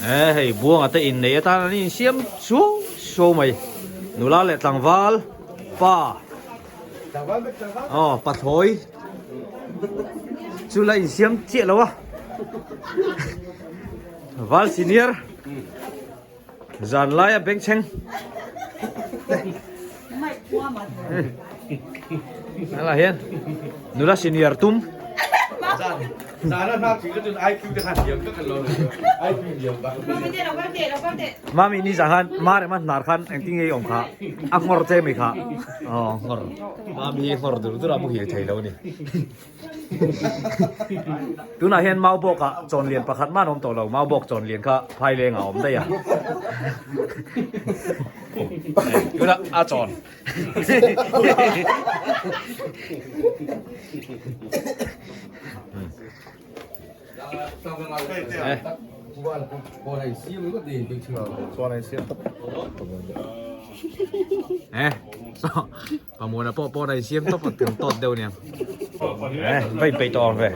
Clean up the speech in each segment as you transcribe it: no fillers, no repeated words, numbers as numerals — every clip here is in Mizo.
E hei buanga te innei atan an insiam suau suau mai. Nula leh tlangval pa aw pathlawi chu la insiam chiah lo a. Val senior zan laia bengchheng. Helai hian nula senior tum. Mami ni zah khan ma rema hnar khan engtin nge i awm kha a nghawr che mai kha aw nghawr mami hi nghawr dur dur a muhil thei lo a ni. Tunah hian mau bawkah chawn lian pakhat man awm tawh lo, mau bawk chawn lian kha phai leng a awm daih a. Tunah a chawn. Eh, so Pamuna pawh pawn a insiam tawp a tum tawt deuh nia. Eh, va inpeih tawh ang ve.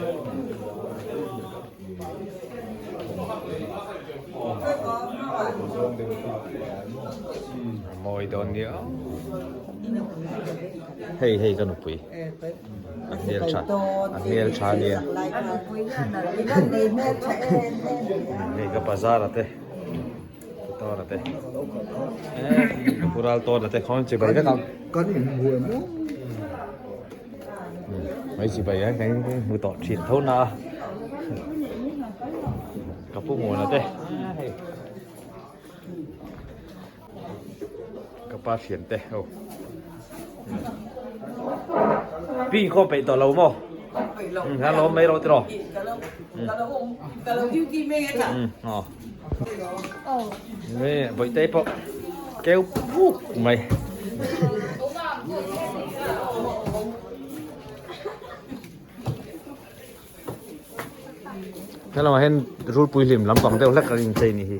Mawi dawn nia. Hei hei ka nupui. A hmel tha. A hmel tha nia. Hei ka bazar a te. Tawna te eh ka ral tawna te khawn chibai vek ang kan in hmu em aw mai chibai ang kan hmu tawh thin tho na ka pu nguna te ka pa thian te ho pi khaw peih tawh lo maw ha lo mai rawh tiraw nge bawihte pawh keu puk mai helamah hian rulpui hlim lampang deuh hlek an inchei ni hi.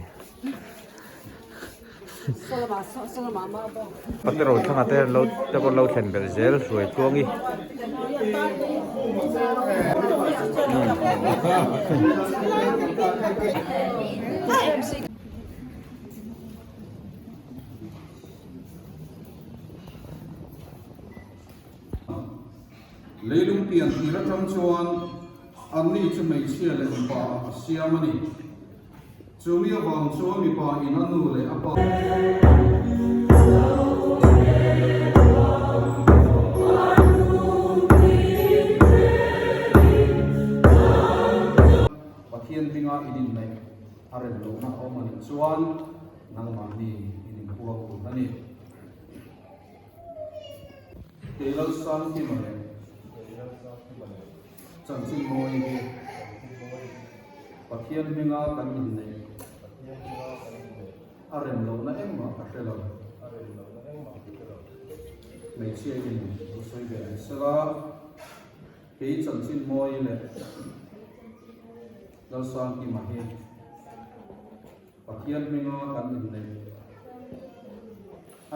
Pate Rothanga te lo te pawh lo thlen belh zel hruai tluangi. Leilung pian tir atang chuan anni chu hmeichhia leh mipa a siam a ni. Chu mi avang chuan mipa in a nu leh a pa. Pathian hminga in inneih a rem lohna a awm a nih chuan nangmahni in inpuang tur a ni. Kei Lalsangkima leh Chanchin mawi hi Pathian hminga kan inneih a rem lohna engmah ka hre lo. Hmeichhia in lo sawi ve ang sela, kei chanchin mawi leh Lalsangkima hi Pathian hminga kan inneih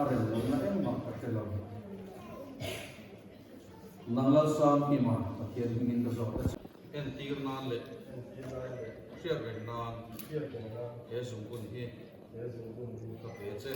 a rem lohna engmah ka hre lo. Nang Lalsangkima Pathian hmingin ka zawt a che. Entir nan leh hriat reng nan he zungbun hi ka pe a che.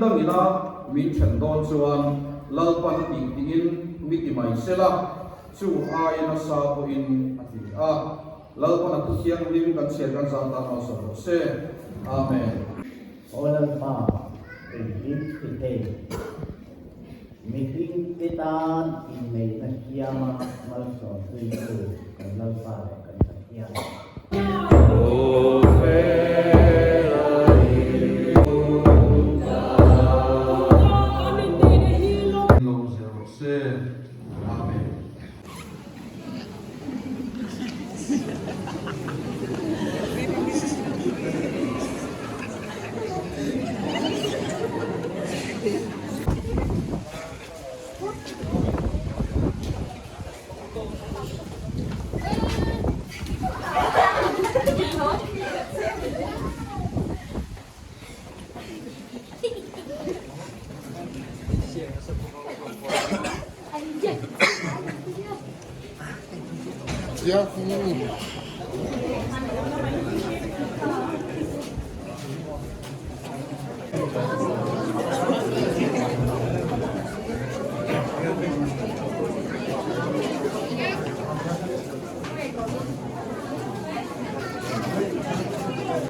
dangina min then dawn chuan Lalpan a tih tiin mi ti mai sela, chu aia nasa pawhin a ti a. Lalpan a thu thianghlim kan chhiar kan zan tan malsawm rawh se. Amen. Aw Lalpa, engkim ti thei, mihringte tan inneihna siama malsawmpuitu kan Lalpa leh kan Pathian. Lo zel rawh se. Amen.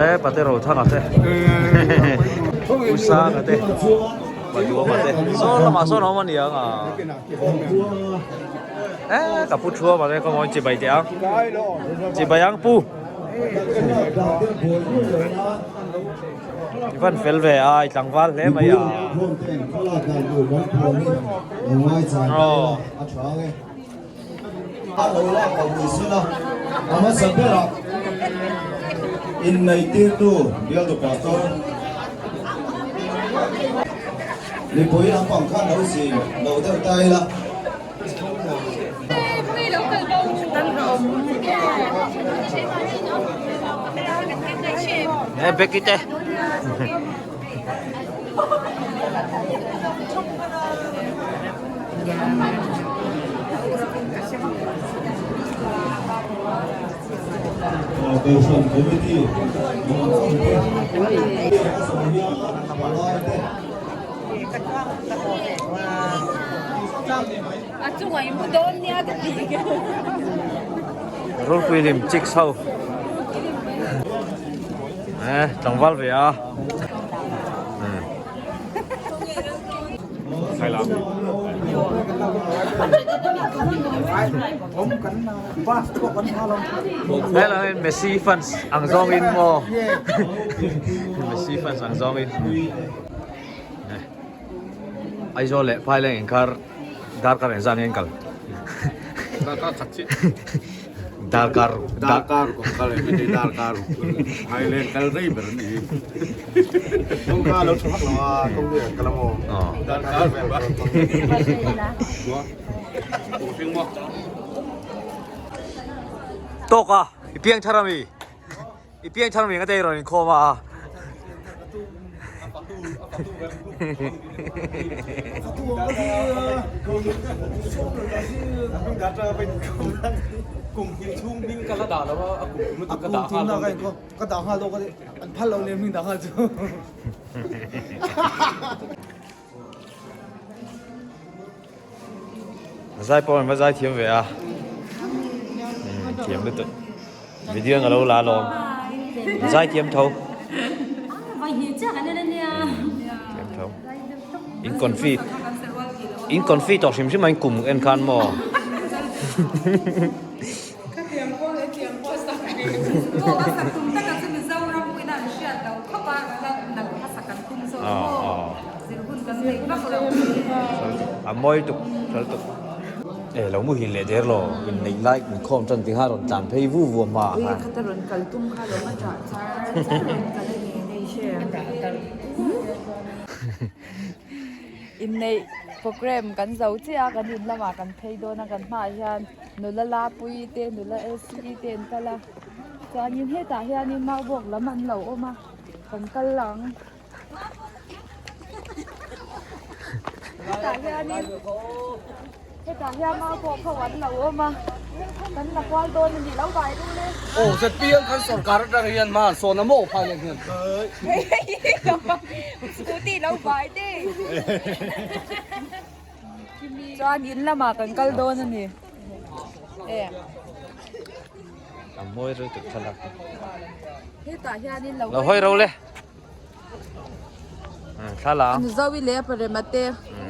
E pate ro thanga te u sanga te paduama te saw lamah sawn a awm a ni ang a e ka pu thua mah te ka ngawi chibai teh ang chibai ang pu i van fel ve a i tlangval hle mai a aw. A lo lak loh ni sela a hmasa berah inneihtirtu bialtu pastor mipui lampang khan lo zin lo deuh ta ila. He Becky te. Kohhran Committee palaite. Rulpui lim chicks ho eh tlangval ve a. Hello Messi fans ang zawngin maw Messi fans ang zawngin Aizawl leh Phaileng inkar darkar engzah nge an kal Darkar khat chiah Darkar Darkar ruk an kal em hei darkar ruk Phaileng kal rei ber an ni hi Kawngka lo tha vak lo a kawng vel an kal a maw Darkar vel Tawk a i piang thar ami i piang thar ami nga te i rawn inkhawm a Ka dah nghal dawk a ni. An phal lo lem hming dah nghal chu. Zai pawh an va zai thiam ve a. Thiam lutuk. Video ang alo la alawm. Zai thiam tho. Thiam tho. In confi in confi tawh hrim hrim a in kum en khan maw. Ka tiang pawh leh tiang pawh sak ve Aw a sak tum taka chu Mizoram pawhin an hriat lo khawp a la nalh kha sak an tum zawk maw zir hun kan nei vak lo A mawi tuk hralh tuk e lo muhil leh der lo inneih lai inkhawm tan ti kha rawn tlan phei vu vu a hma ah khan. Ui khata rawn kal tum kha lo ma chah char char rawn kal a ni nei hre Inneih program kan zo chiah a kan in lamah kan phei dawn a kan hmaah hian Nula Lapuii te nula Elsie te an kal a chuanin hetah hianin maubawk lam an lo awm a kan kal ang hetah hianin. Hetah hian mau pawh kho an lo awm a, kan la kual dawn a nih lo bai rul e. Aw ZPM khan sorkar atang hian hma an sawn a maw phai leh hian. Scooty lo bai te. Chuan in lamah kan kal dawn a ni. E. A mawi reuh tawh thlalak. Hetah hianin lo Lo hawi ro le. Thla An zo i leh parema te.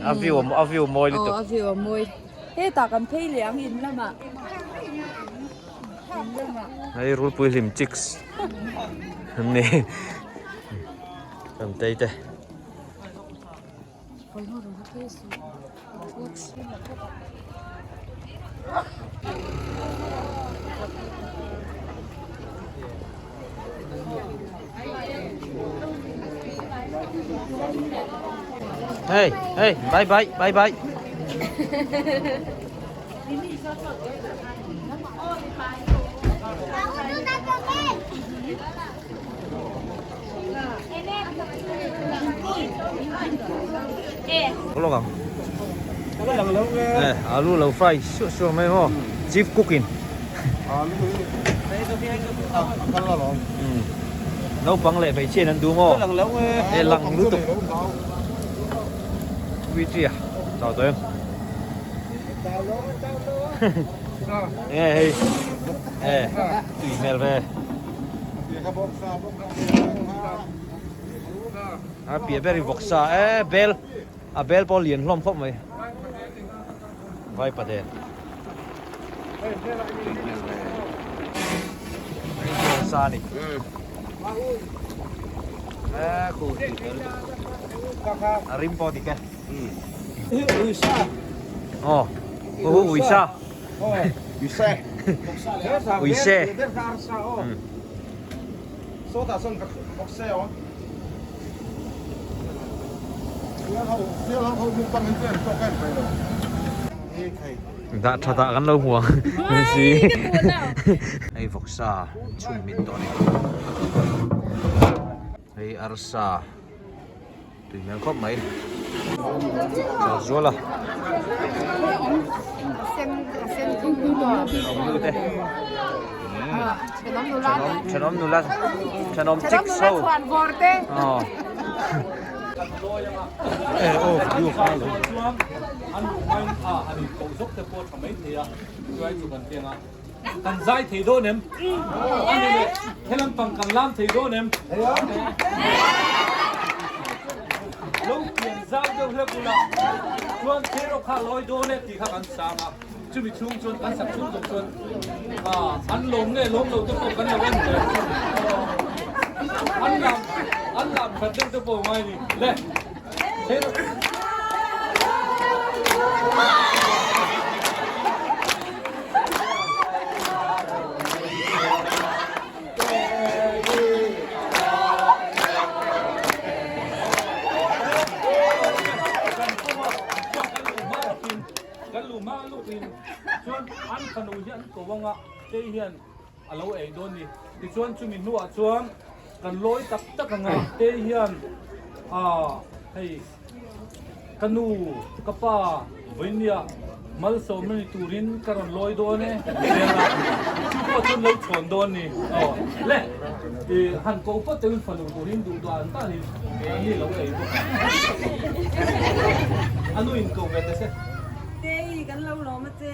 A view a view mawi lutuk. Aw a view a mawi. Hetah kan phei leh ang in lamah. In lamah. Hei rulpui hlim chicks. An ni. Kan tei te. Hey, hey, bye bye, bye bye. Lawk ang eh alu lo fry suah suah mai maw chief cook in naupang leh hmeichhia in an duh maw eh lang lutuk tui a chau tawh em eh hei eh tui hmel ve. A piah ber hi vawksa e bel a bel pawh lian hlawm khawp mai vai paden vawksa a ni e khu a rim pawh dik e aw uisa Uise. Dah tha dah kan lo hmu ang si. Hei vawksa chhum mit tawh a ni. Hei arsa. Tui hmel khawp mai. Chal zual a. Thenawm nu te. Thenawm nula. Thenawm chik so. Aw. Eh aw video kha lo. An an a ani ko zok te pawh tha mai thei a chuai chu kan teng a. Kan zai thei dawn em? Ani leh helam pang kan lam thei dawn em? Lo pian zau deuh hlek ula chuan thero kha lawi dawn e tih kha kan sang a, chumi chhung chuan kan sak chhung zawng chuan an lawm nge lawm lo te pawh kan lo en ve an lam an lam that deuh te pawh ngai ni le thero Kan lu hma lukin chuan an fanu hi an ko anga tei hian a lo ei dawn ni. Tichuan chumi hnuah chuan kan lawi tak tak anga tei hian hei Ka nu, ka pa, vawinia malsawmna ni turin ka rawn lawi dawn e, tiang a, chu pawh chuan lo chhawn dawn ni. Aw, le, i han ko phawt deuhin fanu turin duh dan danin an ni lo ei bawk a. A nu in ko ve ta se. Tei, kan lo lawm a che.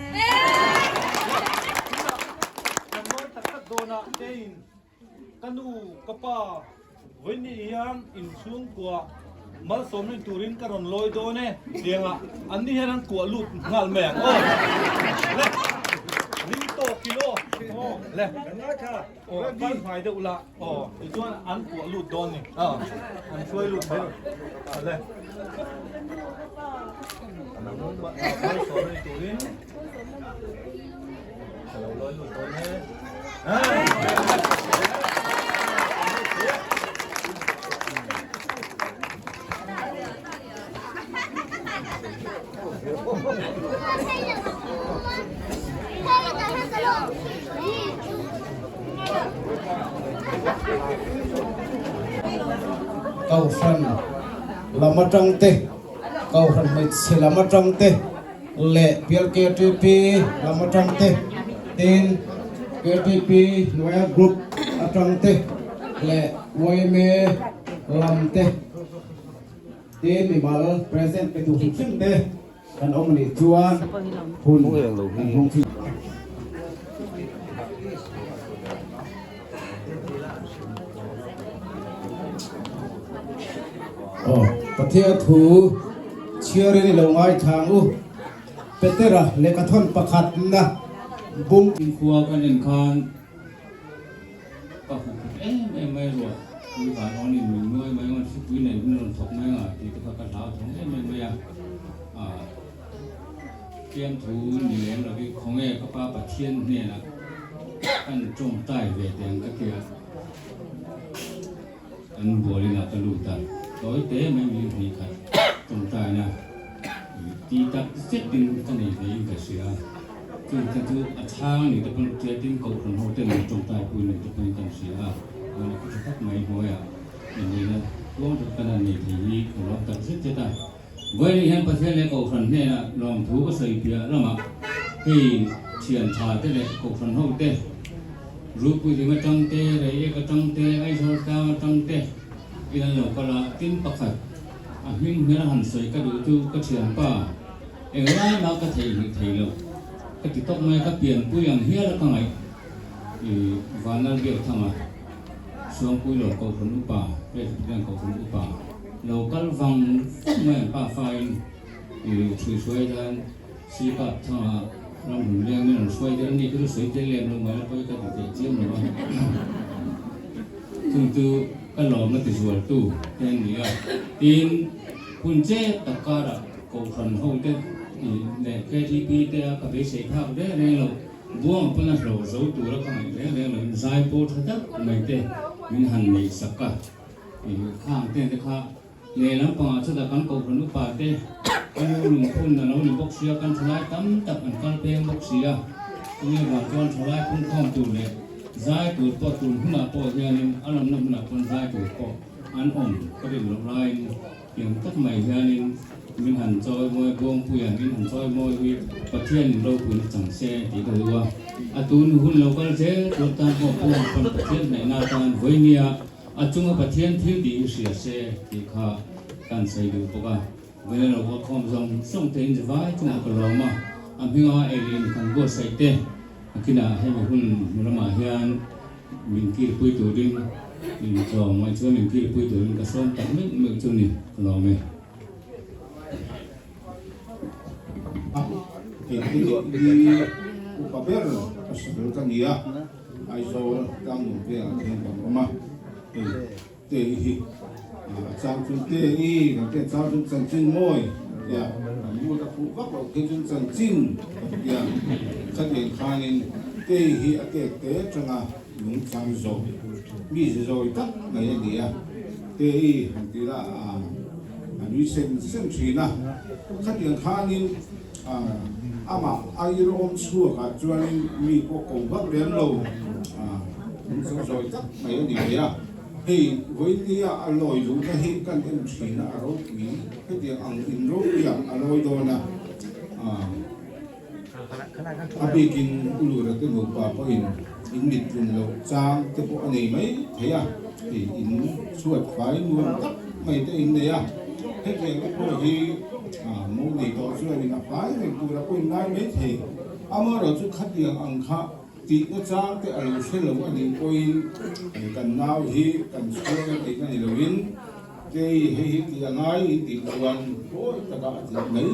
Tunah kan lawi tak tak dawn a, Teiin Ka nu, ka pa, vawiin hian inchhungkua malsawm rin turin ka rawn lawi dawn e, tiangah anni hian an kuah lut nghal mai ang aw. Le, ring tawk in aw, le, aw, kal hnai deuh la, aw, tichuan an kuah lut dawn ni, aw, an hruai lut mai, le, malsawm rin turin. Ka lo lawi lut dawn e. Kohhran lam atang te, Kohhran hmeichhe lam atang te. leh PLKTP lam atang te, tin KTP hnuaia group atang te leh yma lam te, tin mimal present pe duh hrim hrim te kan awm anih chuan hun kan hmang thin. Aw, Pathian thu chhiarin i lo ngaithla ang u. Petera lehkhathawn pakhatna bung. Khua kan en khan ka hmu khut em em mai ruah pui van awn in min nuai mai ang a, hripui nei hun a rawn thawk mai ang a tih te kha ka hlau thawng em em mai a. Fiamthu ni lem lo hi khawnge ka pa Pathian hnenah kan tawngtai ve teh ang ka ti a, kan bualin ah ka lut a, tawi te mai mi hnih khat tawngtaina ti tak zetin ka nei ve in ka hria, chung te chu a chhang ni te pawn tiatin kohhran ho ten min tawngtai pui ni te pawhin kan hria a, mahni khaw tha tak mai hnuaiah inneihna tluang tak kan han nei thei hi ka lawm tak zet zet a. Vawiin hian Pathian leh Kohhran hnenah lawmthu ka sawi piah lamah hei thian tha te leh Kohhran ho te, Rupuilim atang te, Reiek atang te, Aizawl tlang atang te in an lo kal a, tin pakhat a hming hmel han sawi ka duh chu ka thianpa englai mah ka theihnghilh thei lo ka ti tawk mai a, ka pianpui ang hial a ka ngaih i Vanlal Biakthanga Suangpui lo Kohhran upa, Presbyterian Kohhran upa. Lo kal vang vang mai an pa fain i ṭhuihruai dan Sipap thanga ram hun leng min rawn hruai tel a ni chu sawi tel lem lo mai la pawi ka ti teh chiam lo a. Chung chu ka lawm a ti zual tu te an ni a. Tin, hun che tak karah Kohhran ho te leh KTP te a ka beisei phak reng reng lo. Buang pawn a hlawh zo tura ka ngaih reng reng loin zai pawh tha tak mai te min han neih sak a. Khang te te kha lehlam pangah chutah kan kohhran upa te ka nu lungphun a lo ni bawk sia, kan thalai tam tak an kal peng bawk sia, chumi avang chuan thalai phunkhawm tur leh zai tur pawh tun hunah pawh hianin a lamna hmunah pawn zai tur pawh an awm ka rin loh laiin tiang tak mai hianin min han chawi mawi Buangpuia min han chawi mawi hi Pathianin ropuina chang se tih ka duh a, a tun hun lo kal zel tur tan pawh Buang pawn Pathian hnaihna atan vawinia A chunga Pathian thil tih hi hria se tih kha kan sawi duh bawk a. Vena lo kal khawm zawng zawng te in vai chungah ka lawm a, a hminga eiin kan buatsaih te a kinah hemi hun ramah hian min kilpui turin in tlawm ngaih chuan min kilpui turin ka sawm tak meuh meuh chu ni ka lawm e. Hei hi upa ber pasal ka ni a. Aizawl tlangnuam vengah khian kan awm a, hei te hi a chang chu te i kan tia chang chu chanchin mawi kan tia kan lut a fuh vak loh phei chuan chanchin kan tia khatiang khanin te hi a tek te atanga lungchang zawh mi zawi tak mai a ni a, te i han ti la a nui sen sen thin a, khatiang khanin. Amah a irawm chhuakah chuanin mi pawh ko vak lem lo, an zo zawi tak mai a ni ve a. Hei vawinia a lawi luhna hi kan en thin a, a ropui hetiang ang in ropuiah a lawi dawn a. A bikin U Lura te nupa pawhin in mit tlun loh chang te pawh a nei mai thei a, hei in chhuat fai nuam tak mai te in nei a. Hetiang te pawh hi mo nei tawh chuanin a fai reng tura pawhin ngai mai thei. Amaherawhchu khatiang ang kha tihna chang te a lo hre lo a nih pawhin kan nau hi kan chhuang a tihna ni loin kei hei hi tih a ngai in tih chuan pawi takah a tih mai.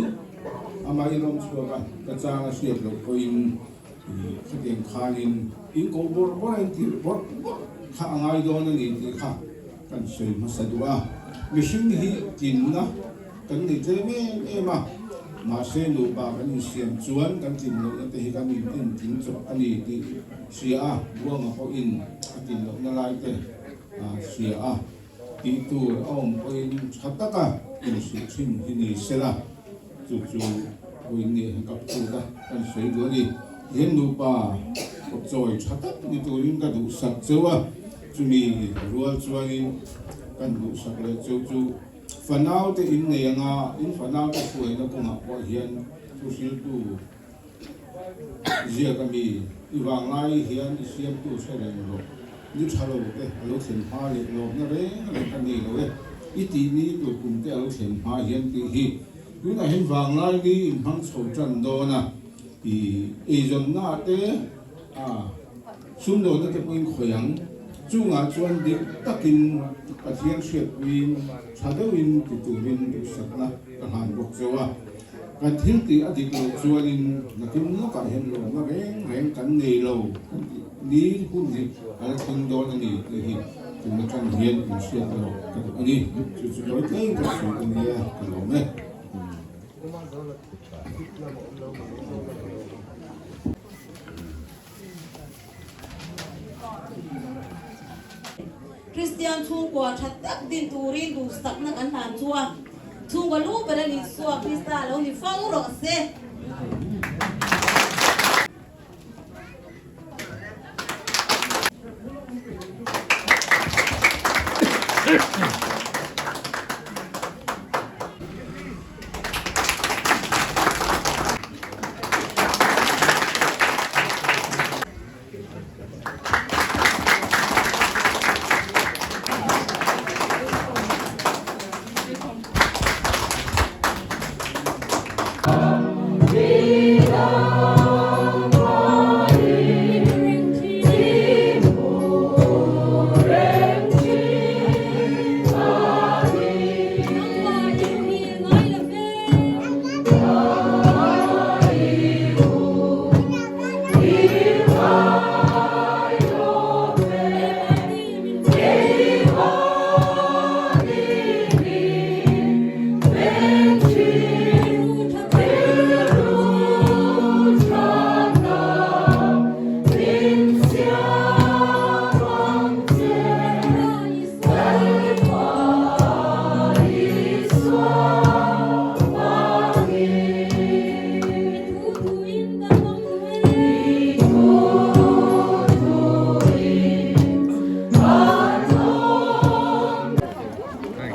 Amah i rawng chhuak a, ka chang a hriat loh pawhin khatiang khanin in koh bawrh bawrh a in tirh bawrh bawrh kha a ngai dawn a ni tih kha kan sawi hmasa duh a, mihring hi tlinna kan nei tlem em em a, mahse nupa kan insiam chuan kan tlin lohna te hi kan in tling chawp a ni tih hria a, Buanga pawhin a tlin lohna lai te hria a, tih tur a awm pawhin tha taka inhrilh thin hi ni sela, chu chu vawiin ni han kap chut a kan sawi duh a ni. Tihian nupa kawtchawi tha tak ni turin ka duhsak cheu a. Chumi rual chuanin kan duhsak leh cheu chu Fanau te in nei anga in fanau te hruaina kawngah pawh hian thu hriltu ziak a mi. I vanglai hian i siamtu hre reng rawh. Ni tha lo te a lo thlen hma leh lawmna reng reng ka nei lo e. I tih ni tur kum te a lo thlen hma hian tih hi tunah hian vanglai ni in hmang chho tan dawn a. I eizawnna te a sumdawnna te pawhin khawih ang. Chungah chuan dik takin Pathian hriatpuiin tha deuhin ti turin duhsakna ka hlan bawk cheu a. Kan thil tih a dik loh chuanin nakin lawkah hian lawmna reng reng kan nei lo kan tih ni hun hi a la thleng dawn a ni tih hi tun atang hian inhriat erawh ka duh a ni. Chu chu tawi tleng ka sawi a nia ka lawm e. Kristian chhungkua tha tak din turin duhsakna kan hlan chu a, chhungkua lu ber a Isua Krista lo ni fo rawh se.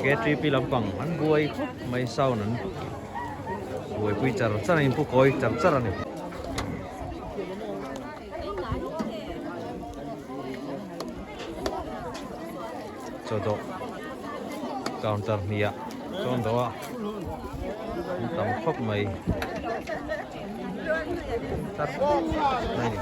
KTP lampang an buai khawp mai sound an buaipui char char a inpu kawi char char a ni. Chawdawh counter hnih ah chuan dawh a an tam khawp mai tar mai ni.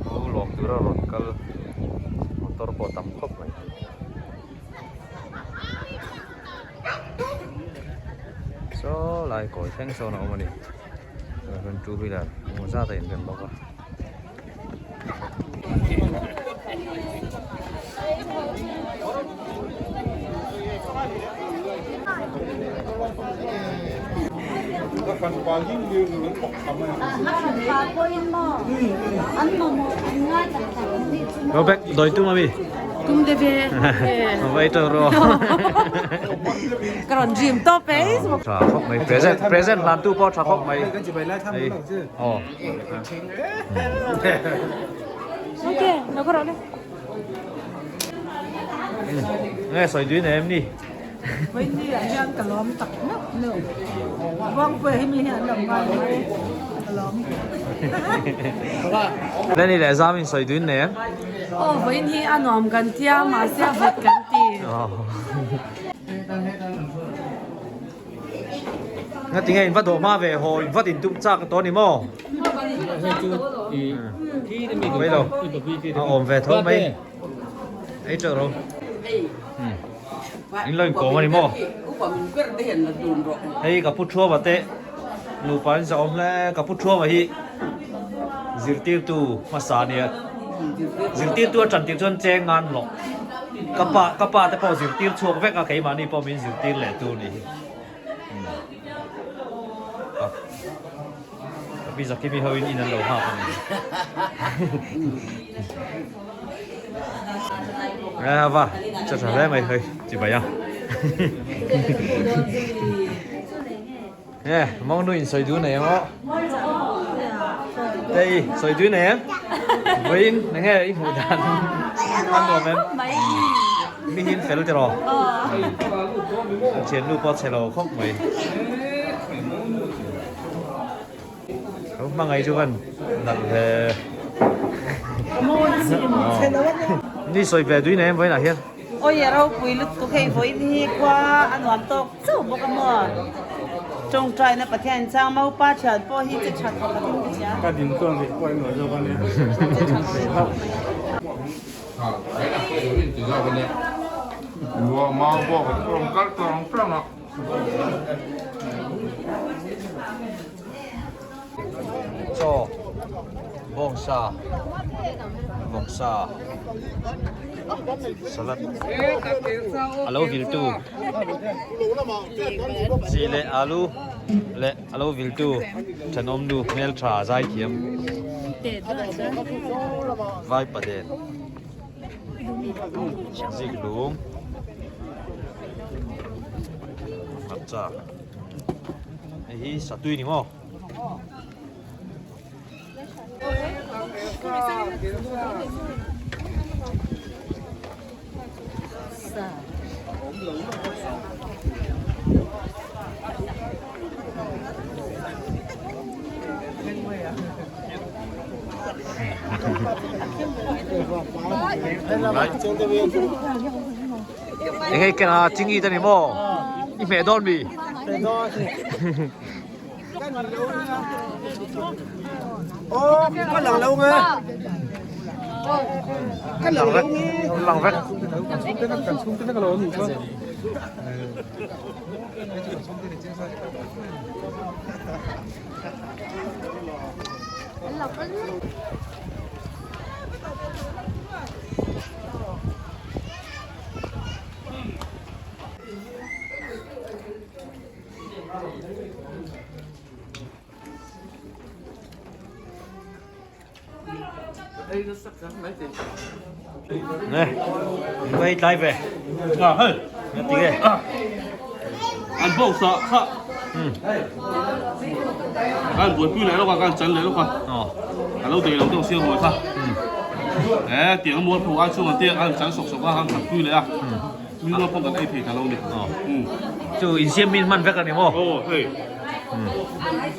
Ho lawm tura rawn kal motor pawh tam khawp mai. Saw lai kawi thleng sawn a awm a ni. Tah hian two wheeler engemaw zat a inrem bawk a. Go back doi tum ami. Tum de ve. Vai to ro. Ka rawn dream tawp e. Tha khawp mai present present hlan tu pawh tha khawp mai. Aw. Ok, lo ka rawh le. Nge sawi duin em ni? Vaini ah hian ka lawm tak meuh meuh. Buangpuia hi mi hian an lo ngai mai ka lawm. Lenny leh Zam in sawi duin nei em? Aw vawiin hi a nuam kan tia mahse a vawt kan ti. Nga tinge in va dawh hma ve haw in vat in tum chak tawh ni maw? Mai lo a awm ve tho mai. Ei teuh ro. In lo inkawm a ni maw? Hei ka pu Thuama te nupa in zahawm hle. Ka pu Thuama hi zirtirtu hmasa a nia. Zirtirtu a tan tir chuan cheng ngan hlawh. Ka pa ka pa te pawh zirtir chhuak vek a keimahni pawh min zirtir leh tu a nih hi. Ka pi Zakimi ho in in an lo nghak a ni. A va che tha hle mai hei chi bai a. Nge mawngnu in sawi dun em aw. Tei sawi dun em? Vawiin enge i hmuh dan a nuam em? Mi hin fel tiraw? A thiannu pawh a chhe lo khawp mai. Lo hmangaih chu kan nalh ve. Ni sawi ve duin em vawiinah hian. Awi a ropui lutuk hei vawiin hi khua a nuam tawk chauh bawk a maw. Tawngtaina Pathian chang Maupa thian pawh hi che tha thawk a ding ka hria. Ka din chuan rih pawh enuah zawk a nia. Che tha thawk mai. Mau bawk a rawn kal tawng tawng a. Chaw, bawngsa, vawksa, salad a lo viltu chi leh alu leh a lo viltu thenawm nu hmeltha zaithiam vaipaden ziklum hmarcha. Hei hi satui ni maw? Eng hei kena chingi te ni maw? I hmeh dawn mi? Ka lang lo nge. Ka lang lo nge. Lang vek. Kan chhungte vek alo nih chuan. Nè, quay tay về. À, hei. Nghe tiếng nghe. An bawk sa kha. Kan buaipui leh lawk a, kan chan leh lawk a. Ka lo dei lo deuh sia mawi kha. E tiang mual pho ai chhung an tia an chan sawk sawk a, an khat pui leh a. Mi mual pawh kan ei thei ta lo ni. Chu insiam min hman vek a ni maw? Aw hei.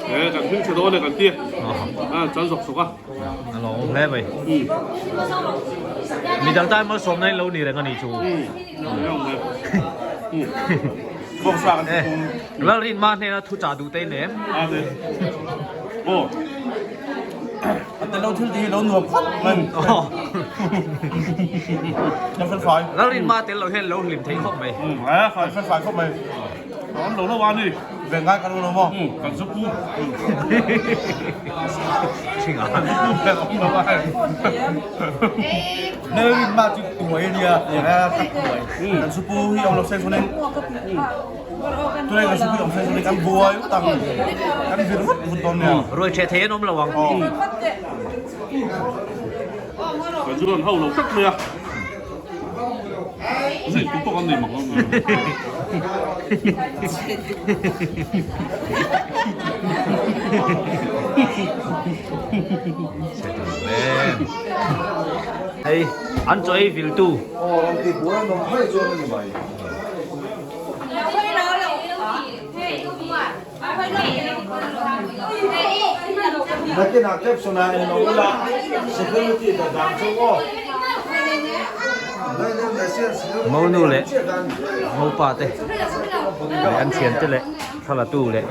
E kan hming tha dawn e kan tia. An chan sawk sawk a. A lo awm hle mai. Midang tan malsawmna in lo ni reng a ni chu. Lalrin ma hnena thu chah duh te in em? A tel lo thil tih hi lo nuam khawp mai. Lalrin ma tel lo hian lo hlim thei khawp mai. Fel fai khawp mai. Awm lo lo a ni. Ve ngai kan lo maw? Kan zu pu. Thinga. Awm lo a. Lalrin ma chu tuai a nia. Kan zu pu hi awm lo se chuanin tunai kan zu pu hi awm se chuanin kan buai vut ang. Kan vir vut vut dawn nia. Ruai ṭheh thei an awm lo ang. Kan zu rawn ho lo tak mai a. Zui tu pawh kan nei mak lo mai. Hei an chaw ei vil tu. Aw ram ti buai an awm phei chuan a ni mai. Nakinah caption ah en lo ula security ta dan chu aw. Monu leh Mopa te leh an thiante leh thlalatu leh.